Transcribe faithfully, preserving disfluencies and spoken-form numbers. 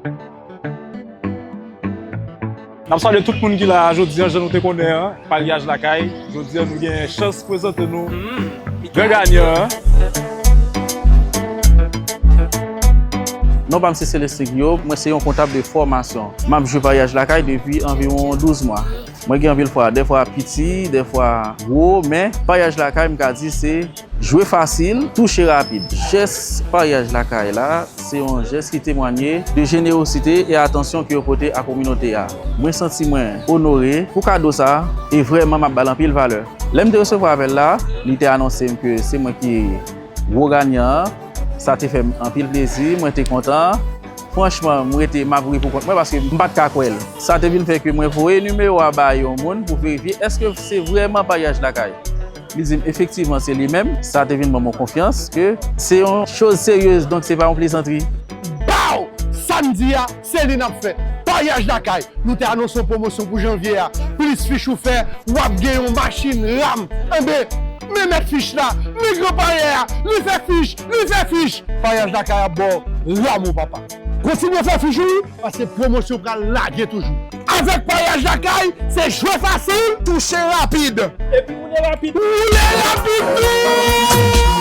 N ap salye tout moun ki la a jodi a, jan nou te konnen an, paryaj lakay. Jodi a, nou gen chans prezante nou gran ganyan an. Non pa m se Celestin Guillaume, mwen se yon kontab de fòmasyon. M ap jwe paryaj lakay depi anviwon douz mwa. Mwen gen anpil fwa, dèfwa piti, dèfwa gwo, men paryaj lakay, m ka di se jwe fasil, touche rapid. Jès paryaj lakay la, se yon jès ki temwanye de jenerosite e atansyon ke yo pote a kominote a. Mwen santi mwen onore pou kado sa, e vrèman m ap ba l anpil valè. Lè m te resevwa apèl la, li te anonse m ke se mwen ki gwo ganyan an. Sa te fè m anpil plezi, mwen te kontan. Franchman, m rete, m ap ri pou kont mwen paske m pa t ka kwè l. Sa te vin fè ke mwen voye nimewo a bay yon moun pou verifye èske se vrèman paryaj lakay. Li di m efektivman se li menm. Sa te vin ban mwen konfyans ke se yon choz seryez, donk se pa yon plezantri. Baw! Sa n di a, se li n ap fè. Paryaj lakay, nou te anonse yon pwomosyon pou janvye a. Plis fich ou fè, w ap gen yon machin ram. Enben, men mèt fich la, men gran paryè a, li fè fich, li fè fich. Paryaj lakay ap ba w ram ou papa. Kontinye fè fich ou wi, paske pwomosyon pral lage toujou. Avèk paryaj lakay, se jwe fasil, touche rapid. Epi woule rapid. Woule rapid tou!